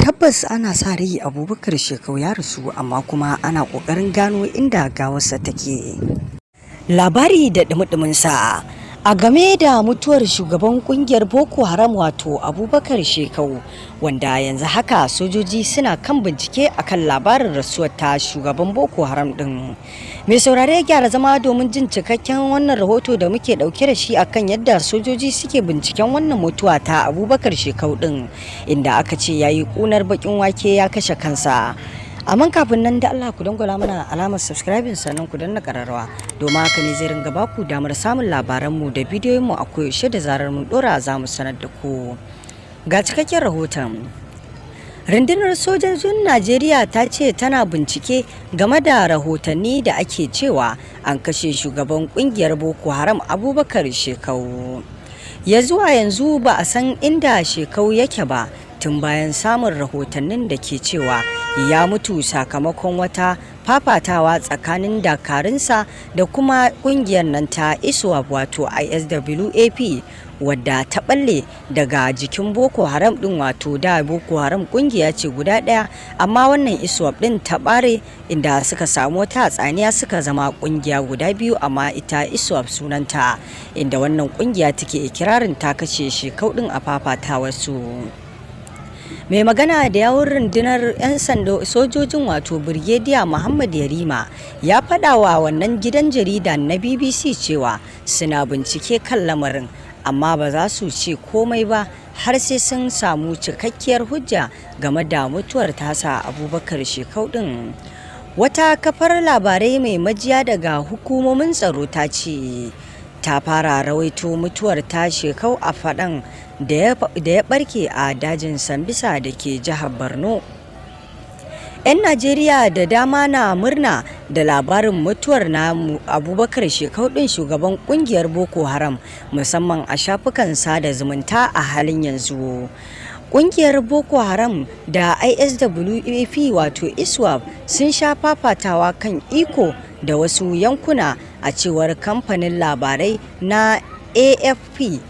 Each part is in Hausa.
Tabbas ana sa rai Abubakar Shekau ya rasu, amma kuma ana ƙoƙarin gano inda gawarsa take. Labari da ɗumi sa a game da mutuwar shugaban kungiyar Boko Haram, wato Abubakar Shekau, wanda yanzu haka sojoji suna kan bincike akan labarin rasuwar ta shugaban Boko Haram din. Mai saurare, gyara zama domin jin cikakken wannan rahoto da muke dauke da shi akan yadda sojoji suke binciken wannan mutuwa ta Abubakar Shekau din, inda aka ce yayi kunar bakin wake ya kashe kansa. Amma kafin nan, da Allah ku dangwala mana alamar subscribing, sannan ku danna kararrawa, domin haka ne zai ringa baku damar samun labaranmu da bidiyoyinmu a koyaushe. Da zarar mun dora, za mu sanar da ku. Ga cikakken rahoton. Rundunar sojojin Najeriya ta ce tana bincike game da rahotanni da ake cewa an kashe shugaban kungiyar Boko Haram, Abubakar Shekau. Ya zuwa yanzu ba a san inda Shekau yake ba, tun bayan samun rahotannin da ke cewa ya mutu sakamakon wata fafatawa tsakanin dakarunsa da kuma kungiyar nan ta ISWAP, wato ISWAP, wadda ta balle daga jikin Boko Haram din. Wato da Boko Haram kungiya ce guda daya, amma wannan ISWAP din ta bare, inda suka samu wata tsaniya suka zama kungiya guda biyu, amma ita ISWAP sunanta, inda wannan kungiya take ikirarin ta kashe Shekau din a fafatawarsu. Mai magana da yawun rundunar 'yan sanda sojojin, wato Birgediya Muhammad Yarima, ya faɗa wa wannan gidan jarida na BBC cewa suna bincike kan lamarin, amma ba za su ce komai ba har sai sun samu cikakkiyar hujja game da mutuwar tasa Abubakar Shekau din. Wata kafar labarai mai majiya daga hukumomin tsaro ta ce ta fara rawaito mutuwar ta Shekau a faɗan da ya barke a dajin Sambisa da ke jihar Borno. 'Yan Najeriya da dama na murna da labarin mutuwar na Abubakar Shekau din, shugaban kungiyar Boko Haram, musamman a shafukan sada zumunta a halin yanzu. Kungiyar Boko Haram da ISWAP, wato ISWAP, sun sha fafatawa kan iko da wasu yankuna, a cewar kamfanin labarai na AFP.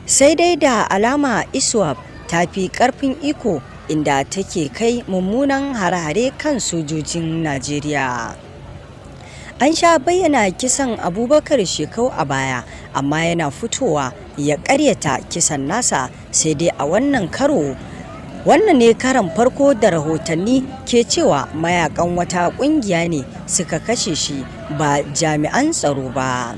Sai dai da alama ISWAP ta fi karfin iko, inda take kai mummunan hare-hare kan sojojin Najeriya. An sha bayyana kisan Abubakar Shekau a baya, amma yana fitowa ya karyata kisan nasa. Sai dai a wannan karo, wannan ne karan farko da rahotanni ke cewa mayakan wata kungiya ne suka kashe shi, ba jami'an tsaro ba.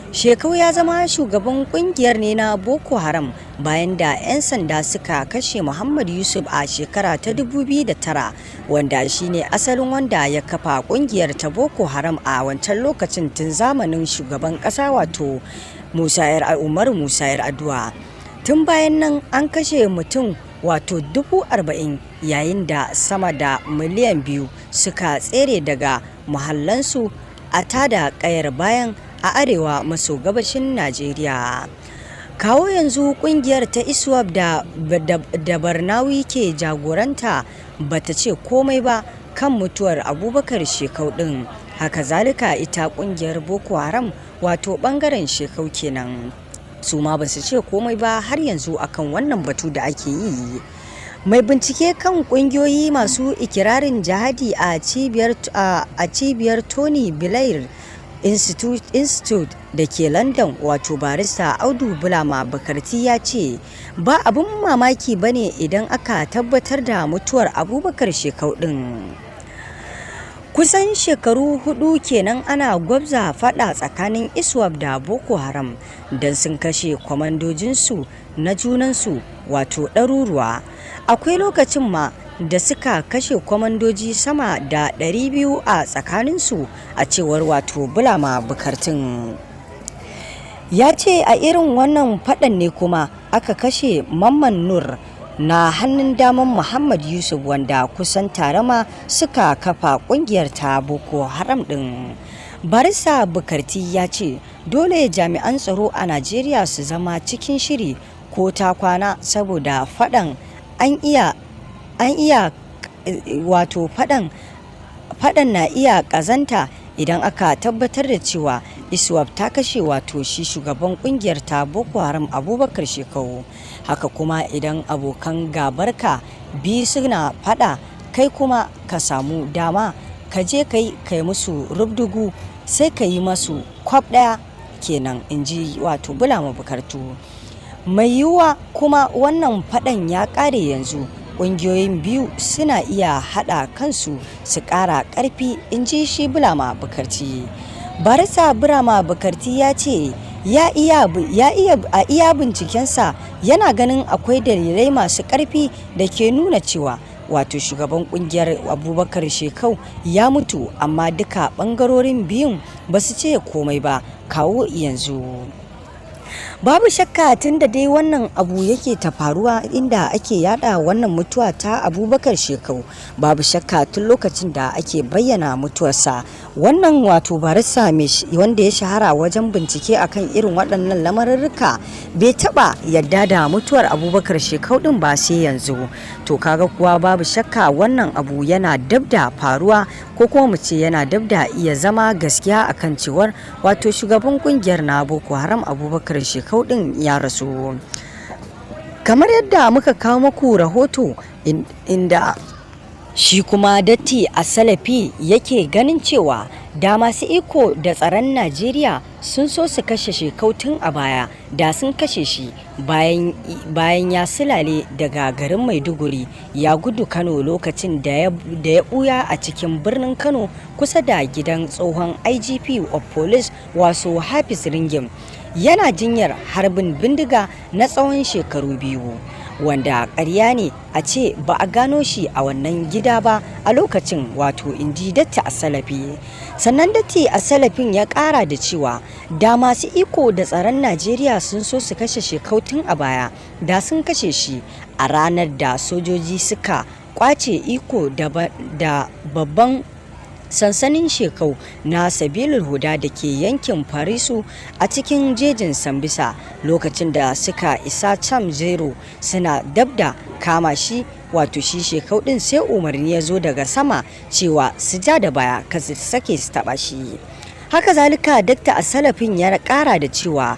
Shekau ya zama shugaban kungiyar ne na Boko Haram bayan da 'yan sanda suka kashe Muhammad Yusuf a shekara ta 2009, wanda shine asalin wanda ya kafa kungiyar ta Boko Haram a wancan lokacin, tun zamanin shugaban kasa, wato Musa Yar Umaru Musa Yar'Adua. Tun bayan nan an kashe mutum wato 40,000, yayin da sama da miliyan 2 suka tsere daga muhallansu a tada kayar bayan a arewa maso gabashin Najeriya. Kawo yanzu kungiyar ta ISWAP da Barnawi ke jagoranta bata ce komai ba kan mutuwar Abubakar Shekau din. Haka zalika ita kungiyar Boko Haram, wato bangaren Shekau kenan, su ma basu ce komai ba har yanzu akan wannan batu da ake yi. Mai bincike kan kungiyoyi masu ikirarin jihadi a cibiyar Tony Blair Institute da ke London, wato Barista Audu Bulama Bukarti, ya ce ba abin mamaki ba ne idan aka tabbatar da mutuwar Abubakar Shekau din. Kusan shekaru 4 kenan ana gwabza fada tsakanin ISWAP da Boko Haram, don sun kashe kwamandojinsu na junansu, wato ɗaruruwa. Akwai lokacin ma da suka kashe kwamandoji sama da 200 a tsakaninsu, a cewar wato Bulama Bukartin. Ya ce a irin wannan faɗan ne kuma aka kashe Mamman Nur, na hannun daman Muhammad Yusuf, wanda kusan tare ma suka kafa kungiyar ta Boko Haram din. Barista Bukarti ya ce dole jami'an tsaro a Najeriya su zama cikin shiri ko ta kwana, saboda faɗan an iya wato faɗan na iya ƙazanta. Idan aka tabbatar da cewa ISWAP ta kashe wato shi shugaban kungiyar ta Boko Haram Abubakar Shekau. Haka kuma idan abokan gabarka biyu suna fada, kai kuma ka samu dama ka je kai kai musu rubdugu, sai ka yi masu kwab daya kenan, in ji wato Bulama Bukarti. Mai yiwuwa kuma wannan fadan ya kare yanzu, ƙungiyoyin biyu suna iya haɗa kansu su ƙara ƙarfi, in ji shi Bulama Bukarti. Barista Bulama Bukarti ya ce ya iya a iya bincikensa yana ganin akwai dalilai masu ƙarfi da ke nuna cewa wato shugaban kungiyar Abubakar Shekau ya mutu, amma duka bangarorin biyun ba su ce komai ba kawo yanzu. Babu shakka, tun da dai wannan abu yake ta faruwa inda ake yada wannan mutuwa ta Abubakar Shekau, babu shakka tun lokacin da ake bayyana mutuwarsa, wannan wato barista wanda ya shahara wajen bincike akan irin waɗannan lamarurruka bai taɓa yadda da mutuwar Abubakar Shekau ɗin ba sai yanzu. To kaga kuwa babu shakka wannan abu yana dab da faruwa, ko kuma mu ce yana dab da iya zama gaskiya akan cewar wato shugaban kungiyar na Boko Haram Abubakar Shekau ɗin ya rasu. Kamar yadda muka kawo muku rahoto inda shi kuma Datti a Salafi yake ganin cewa da masu iko da tsaron Najeriya sun so su kashe Shekau tun a baya da sun kashe shi bayan ya silale daga garin Maiduguri ya gudu Kano, lokacin da ya buya a cikin birnin Kano kusa da gidan tsohon IGP of Police wato Hafiz Ringim, yana jinyar harbin bindiga na tsawon shekaru 2, wanda ƙarya ne a ce ba a gano shi a wannan gida ba a lokacin, wato inji Datti a Salafi. Sannan Datti a Salafin ya ƙara da cewa da masu iko da tsaron Najeriya sun so su kashe Shekau tun a baya da sun kashe shi a ranar da sojoji suka kwace iko da babban sansanin Shekau na Sabilul Huda da ke yankin Farisu a cikin jejin Sambisa. Lokacin da suka isa Camp Zero suna dab da kama shi, wato shi Shekau din, sai umarni ya zo daga sama cewa su ja da baya, ka su sake su taba shi. Haka zalika Dakta Asalafin ya kara da cewa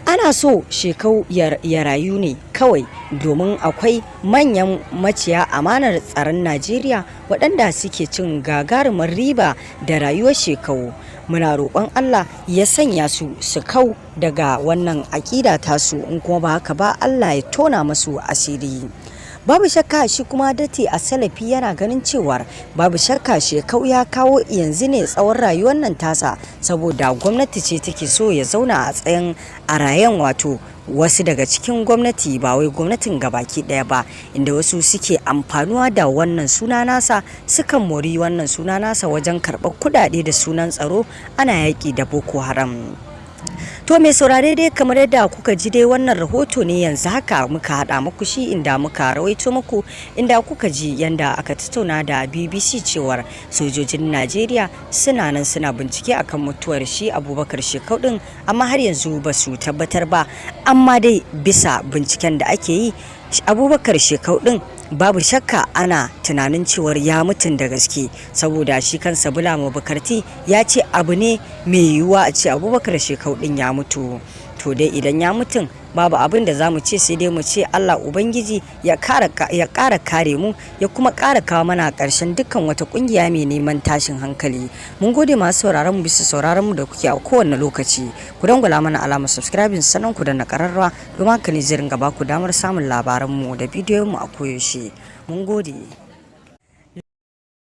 ana so Shekau ya rayu ne kawai domin akwai manyan maciya amanar tsaron Najeriya waɗanda suke cin gagarumar riba da rayuwar Shekau. Muna roƙon Allah ya sanya su su kau daga wannan aƙida tasu, in kuma ba haka ba Allah ya tona masu asiri. Babu shakka shi kuma Datti a Salafi yana ganin cewar babu shakka Shekau ya kawo yanzu ne tsawon rayuwar nan tasa saboda gwamnati ce take so ya zauna a tsayin a rayen, wato wasu daga cikin gwamnati, ba wai gwamnatin gabaki daya ba, inda wasu suke amfanuwa da wannan suna nasa, sukan mori wannan suna nasa wajen karɓar kuɗaɗe da sunan tsaro ana yaƙi da Boko Haram. To mai saurare dai, kamar yadda kuka ji dai, wannan rahoto ne yanzu haka muka haɗa muku shi, inda muka rawaito muku, inda kuka ji yanda aka tattauna da BBC cewar sojojin Najeriya suna nan suna bincike akan mutuwar shi Abubakar Shekau din, amma har yanzu ba su tabbatar ba. Amma dai bisa binciken da ake yi, Abubakar Shekau din babu shakka ana tunanin cewar ya mutun da gaske, saboda shi kansa Bulama Bukarti ya ce abu ne mai yiwuwa a ce Abubakar Shekau din ya mutu. To dai idan ya mutun, babu abin da za mu ce sai dai mu ce Allah Ubangiji ya ƙara kare mu, ya kuma ƙara kawo mana ƙarshen dukkan wata ƙungiya mai neman tashin hankali. Mun gode masu sauraron mu bisa sauraron mu da kuke a kowane lokaci. Ku dangwala mana alamar subscribing, sannan ku danna ƙararrawa, domin haka ne zai ringa ba ku damar samun labaran mu da bidiyon mu a koyaushe. Mun gode.